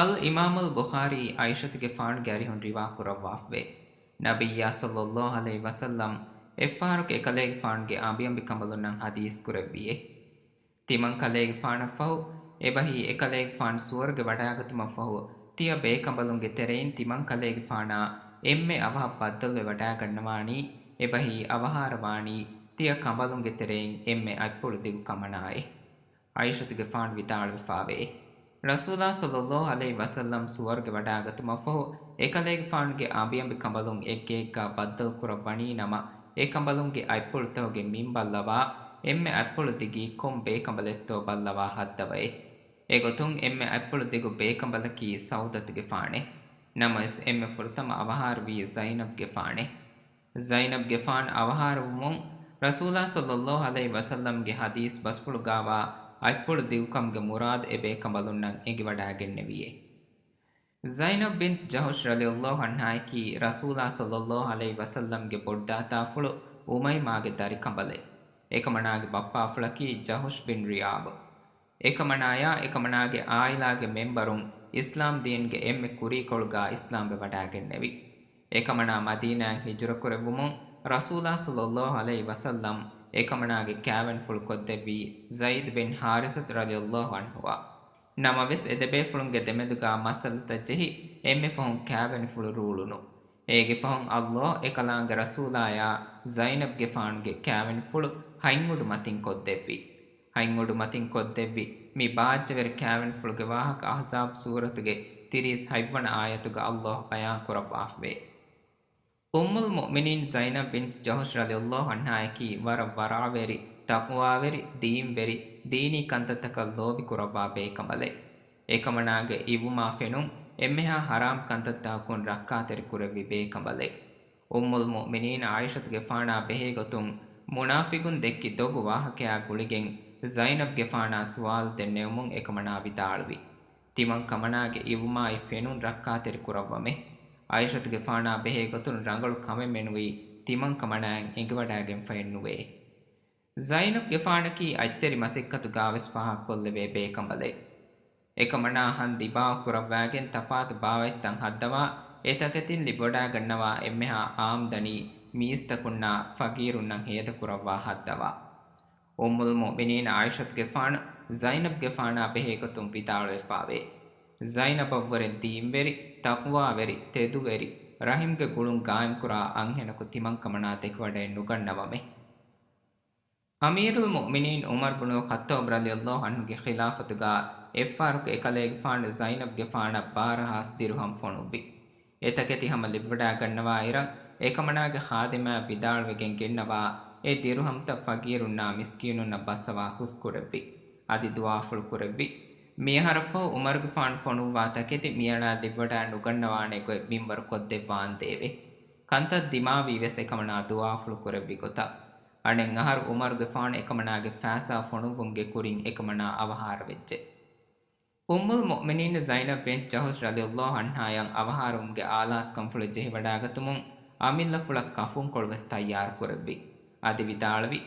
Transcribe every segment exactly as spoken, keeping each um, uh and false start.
އަލް އިމާމުލް ބުޚާރީ ޢާއިޝަތުގެފާނުގެ އަރިހުން ރިވާ ކުރައްވާފަވޭ. ނަބިއްޔާ ޞައްލައްލާހު ޢަލައިހި ވަސައްލަމް އެއްފަހަރަކު އެކަލޭގެފާނުގެ އަނބިއަނބިކަނބަލުންނަށް ޙަދީޘް ކުރެއްވިއޭ. ތިމަން ކަލޭގެފާނަށްފަހު، އެބަހީ އެކަލޭގެފާނު ސުވަރުގެ ވަޑާގަތުމަށްފަހު، ތިޔަ ބޭކަނބަލުންގެ ތެރެއިން ތިމަން ކަލޭގެފާނާ އެންމެ އަވަހަށް ބައްދަލުވެ ވަޑާގަންނަވާނީ، އެބަހީ އަވަހާރަވާނީ، ތިޔަ ކަނބަލުންގެ ތެރެއިން އެންމެ އަތްޕުޅު ދިގު ކަމަނާއޭ. ޢާއިޝަތުގެފާނު ވިދާޅުވެފާވޭ، ރަސޫލާ ޞައްލައްލާހު ޢަލައިހި ވަސައްލަމް ސުވަރުގެ ވަޑާގަތުމަށްފަހު، އެކަލޭގެފާނުގެ އަނބިއަނބި ކަނބަލުން އެއްގެއެއްގާ ބައްދަލު ކުރައްވަނީ ނަމަ، އެ ކަނބަލުންގެ އަތްޕުޅުތަކުގެ މިން ބައްލަވާ، އެންމެ އަތްޕުޅު ދިގީ ކޮން ބޭކަނބަލެއްތޯ ބައްލަވާ ހައްދަވައޭ. އެގޮތުން އެންމެ އަތްޕުޅު ދިގު ބޭކަނބަލަކީ ސައުދަތުގެފާނޭ. ނަމަވެސް އެންމެ ފުރަތަމަ އަވަހާރަވީ ޒައިނަބްގެފާނޭ. ޒައިނަބްގެފާނު އަވަހާރަވުމުން، ރަސޫލާ ޞައްލައްލާހު ޢަލައިހި ވަސައްލަމްގެ ޙަދީޘް ބަސްފުޅުގާވާ އަތްޕުޅު ދިގުކަމުގެ މުރާދު އެބޭކަނބަލުންނަށް އެނގިވަޑާގެންނެވިއޭ. ޒައިނަބް ބިންތު ޖަހުޝް ރަޟިޔައްލާހު ޢަންހާއަކީ ރަސޫލާ ޞައްލައްލާހު ޢަލައިހި ވަސައްލަމްގެ ބޮޑްޑާތާފުޅު އުމައިމާގެ ދަރިކަނބަލެއް. އެކަމަނާގެ ބައްޕާފުޅަކީ ޖަހުޝް ބިން ރިއާބު. އެކަމަނާޔާ އެކަމަނާގެ ޢާއިލާގެ މެންބަރުން އިސްލާމް ދީންގެ އެންމެ ކުރީކޮޅުގާ އިސްލާމްވެ ވަޑާގެންނެވި. އެކަމަނާ މަދީނާއަށް ހިޖުރަކުރެއްވުމުން ރަސޫލާ ޞައްލައްލާހު ޢަލައިހި ވަސައްލަމް އެކަމަނާގެ ކާވެނިފުޅު ކޮށްދެއްވީ ޒައިދު ބިން ޙާރިސަތު ރަޟިޔައްލާހު ޢަންހުއާ. ނަމަވެސް އެދެބޭފުޅުންގެ ދެމެދުގާ މައްސަލަތައް ޖެހި އެންމެ ފަހުން ކާވެނިފުޅު ރޫޅުނު. އޭގެ ފަހުން ﷲ އެކަލާނގެ ރަސޫލާޔާ ޒައިނަބްގެފާނުގެ ކާވެނިފުޅު ހަތްއުޑު މަތިން ކޮށްދެއްވި. ހަތްއުޑު މަތިން ކޮށްދެއްވި މި ބާއްޖަވެރި ކާވެނިފުޅުގެ ވާހަކަ އަޙްޒާބް ސޫރަތުގެ ތިރީސް ހަތްވަނަ އާޔަތުގަ ﷲ ބަޔާން ކުރައްވާފަވޭ. އުއްމުލް މުއުމިނީން ޒައިނަބް ބިންތު ޖަހުޝް ރަޟިޔައްލާހު ޢަންހާއަކީ ވަރަށް ވަރަޢަވެރި، ތަޤްވާވެރި، ދީންވެރި، ދީނީ ކަންތައްތަކަށް ލޯބި ކުރައްވާ ބޭކަނބަލެއް. އެކަމަނާގެ އިވުމާ ފެނުން އެންމެހާ ޙަރާމް ކަންތައްތަކަކުން ރައްކާތެރި ކުރެއްވި ބޭކަނބަލެއް. އުއްމުލް މުއުމިނީން ޢާއިޝަތުގެފާނާ ބެހޭގޮތުން މުނާފިގުން ދެއްކި ދޮގު ވާހަކަޔާ ގުޅިގެން ޒައިނަބްގެފާނާ ސުވާލު ދެންނެވުމުން އެކަމަނާ ވިދާޅުވި. ތިމަން ކަމަނާގެ އިވުމާއި ފެނުން ރައްކާތެރި ކުރައްވަމޭ. ޢާއިޝަތުގެފާނާ ބެހޭގޮތުން ރަނގަޅު ކަމެއް މެނުވީ ތިމަން ކަމަނާއަށް އެނގިވަޑާގެންފައެއްނުވޭ. ޒައިނަބްގެފާނަކީ އަތްތެރި މަސައްކަތުގާވެސް ފާހަގަކޮށްލެވޭ ބޭކަނބަލެއް. އެކަމަނާ ހަން ދިމާވު ކުރައްވާގެން ތަފާތު ބާވަތްތައް ހައްދަވާ، އެ ތަކެތިން ލިބިވަޑާގަންނަވާ އެންމެހާ އާމްދަނީ މީސްތަކުންނާ ފަގީރުންނަށް ހޭދަކުރައްވާ ހައްދަވާ. އުއްމުލް މުއުމިނީން ޢާއިޝަތުގެފާނު ޒައިނަބްގެފާނާ ބެހޭގޮތުން ވިދާޅުވެފާވޭ. ޒައިނަބަށްވުރެ ދީންވެރި، ތަޤްވާވެރި، ތެދުވެރި، ރަޙިމްގެ ގުޅުން ގާއިމްކުރާ އަންހެނަކު ތިމަންކަމަނާ ދެކިވަޑައެއް ނުގަންނަވަމޭ. އަމީރުލް މުއުމިނީން ޢުމަރު ބުނުލް ޚައްޠާބް ރަޟިޔައްލާހު ޢަންހުގެ ޚިލާފަތުގާ އެއްފަހަރަކު އެކަލޭގެފާނު ޒައިނަބްގެފާނަށް ބާރަ ހާސް ދިރުހަމް ފޮނުއްވި. އެ ތަކެތި ހަމަ ލިބިވަޑާގަންނަވާއިރަށް، އެކަމަނާގެ ޚާދިމާއަށް ވިދާޅުވެގެން ގެންނަވާ، އެ ދިރުހަމްތައް ފަގީރުންނާ މިސްކީނުންނަށް ބައްސަވާ ހުސްކުރެއްވި. އަދި ދުޢާފުޅު ކުރެއްވި. މިއަހަރަށްފަހު ޢުމަރުގެފާނު ފޮނުއްވާ ތަކެތި މިއަޅާ ލިބިވަޑާ ނުގަންނަވާނެ ގޮތް މިންވަރު ކޮށްދެއްވާނދޭވެ. ކަންތައް ދިމާވީ ވެސް އެކަމަނާ ދުޢާފުޅު ކުރެއްވި ގޮތަށް. އަނެއް އަހަރު ޢުމަރުގެފާނު އެކަމަނާގެ ފައިސާ ފޮނުއްވުމުގެ ކުރިން އެކަމަނާ އަވަހާރަވެއްޖެ. އުއްމުލް މުއުމިނީން ޒައިނަބް ބިންތު ޖަހުޝް ރަޟިޔައްލާހު ޢަންހާއަށް އަވަހާރަވުމުގެ އާލާސްކަންފުޅެއް ޖެހިވަޑާގަތުމުން އަމިއްލަފުޅަށް ކަފުންކޮޅު ވެސް ތައްޔާރު ކުރެއްވި. އަދި ވިދާޅުވި،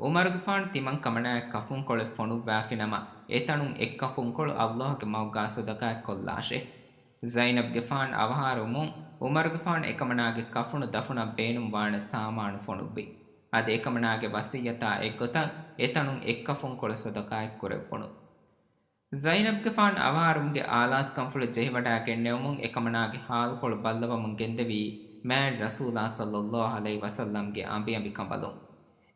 ޢުމަރުގެފާނު ތިމަން ކަމަނާއަށް ކަފުންކޮޅެއް ފޮނުއްވާފިނަމަ، އެތަނުން އެއްކަފުންކޮޅު ﷲ ގެ މަގުގާ ޞަދަޤާތް ކޮށްލާށޭ. ޒައިނަބްގެފާނު އަވަހާރަވުމުން ޢުމަރުގެފާނު އެކަމަނާގެ ކަފުނު ދަފުނަށް ބޭނުންވާނެ ސާމާނު ފޮނުއްވި. އަދި އެކަމަނާގެ ވަޞިއްޔަތާ އެއްގޮތަށް އެތަނުން އެއްކަފުންކޮޅު ޞަދަޤާތް ކުރެއްވުނު. ޒައިނަބްގެފާނު އަވަހާރަވުމުގެ އާލާސްކަންފުޅު ޖެހިވަޑާ ގެންނެވުމުން އެކަމަނާގެ ޙާލުކޮޅު ބައްލަވަމުން ގެންދެވީ މާތް ރަސޫލާ ޞައްލައްލާހު ޢަލައިހި ވަސައްލަމްގެ އަނބިއަނބިކަނބަލުން.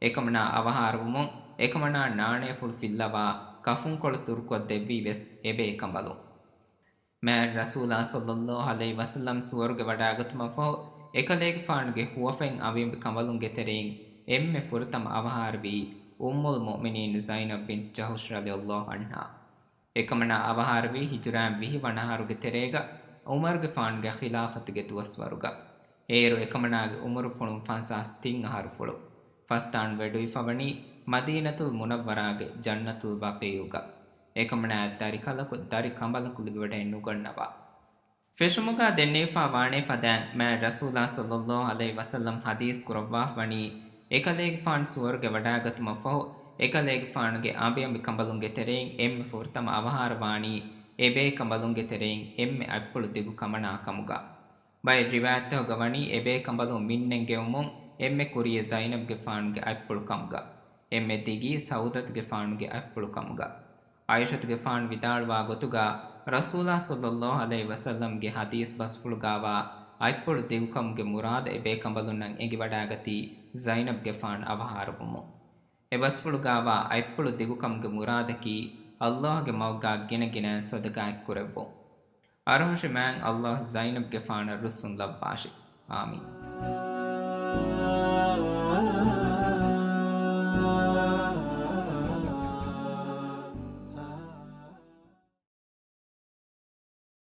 އެކަމަނާ އަވަހާރަވުމުން އެކަމަނާ ނާނޭފުޅު ފިއްލަވާ ކަފުންކޮޅު ތުރުކޮށްދެއްވީ ވެސް އެބޭކަނބަލުން. މާތް ރަސޫލާ ޞައްލައްލާހު ޢަލައިހި ވަސައްލަމް ސުވަރުގެ ވަޑާގަތުމަށްފަހު އެކަލޭގެފާނުގެ ހުވަފެން އަނބިއަނބި ކަނބަލުންގެ ތެރެއިން އެންމެ ފުރަތަމަ އަވަހާރަވީ އުއްމުލް މުއުމިނީން ޒައިނަބް ބިންތު ޖަހުޝް ރަޟިޔައްލާހު ޢަންހާ. އެކަމަނާ އަވަހާރަވީ ހިޖުރާއިން ވިހި ވަނަ އަހަރުގެ ތެރޭގަ ޢުމަރުގެފާނުގެ ޚިލާފަތުގެ ދުވަސްވަރުގަ. އޭރު އެކަމަނާގެ ޢުމުރުފުޅުން ފަންސާސް ތިން އަހަރުފުޅު. ފަސްދާން ވެޑުވިފަވަނީ މަދީނަތުލް މުނައްވަރާގެ ޖަންނަތުލް ބަޤީޢުގަ. އެކަމަނާއަށް ދަރިކަލަކު ދަރި ކަނބަލަކު ލިބިވަޑައެއް ނުގަންނަވާ. ފެށުމުގާ ދެންނެވިފާ ވާނޭ ފަދައިން މާތް ރަސޫލާ ޞައްލައްލާހު ޢަލައިހި ވަސައްލަމް ޙަދީޘް ކުރައްވާފަވަނީ، އެކަލޭގެފާނު ސުވަރުގެ ވަޑާގަތުމަށްފަހު، އެކަލޭގެފާނުގެ އަނބިއަނބި ކަނބަލުންގެ ތެރެއިން އެންމެ ފުރަތަމަ އަވަހާރަވާނީ އެބޭކަނބަލުންގެ ތެރެއިން އެންމެ އަތްޕުޅު ދިގު ކަމަނާ ކަމުގަ. ބައެއް ރިވާޔަތްތަކުގަ ވަނީ އެބޭކަނބަލުން މިންނެންގެވުމުން އެންމެ ކުރިޔަށް ޒައިނަބްގެފާނުގެ އަތްޕުޅު ކަމުގަ، އެންމެ ދިގީ ސައުދަތުގެފާނުގެ އަތްޕުޅު ކަމުގަ. ޢާއިޝަތުގެފާނު ވިދާޅުވާ ގޮތުގަ، ރަސޫލާ ޞައްލައްލާހު ޢަލައިހި ވަސައްލަމްގެ ޙަދީޘް ބަސްފުޅުގާވާ އަތްޕުޅު ދިގުކަމުގެ މުރާދަ އެބޭކަނބަލުންނަށް އެނގިވަޑާގަތީ ޒައިނަބްގެފާނު އަވަހާރަވުމުން. އެ ބަސްފުޅުގާވާ އަތްޕުޅު ދިގުކަމުގެ މުރާދަކީ، ﷲގެ މަގުގާ ގިނަގިނައިން ޞަދަޤާތްކުރެއްވުން. އަރުހަށި މާތް ﷲ ޒައިނަބްގެފާނަށް ރުއްސުން ލައްވާށި. އާމީން.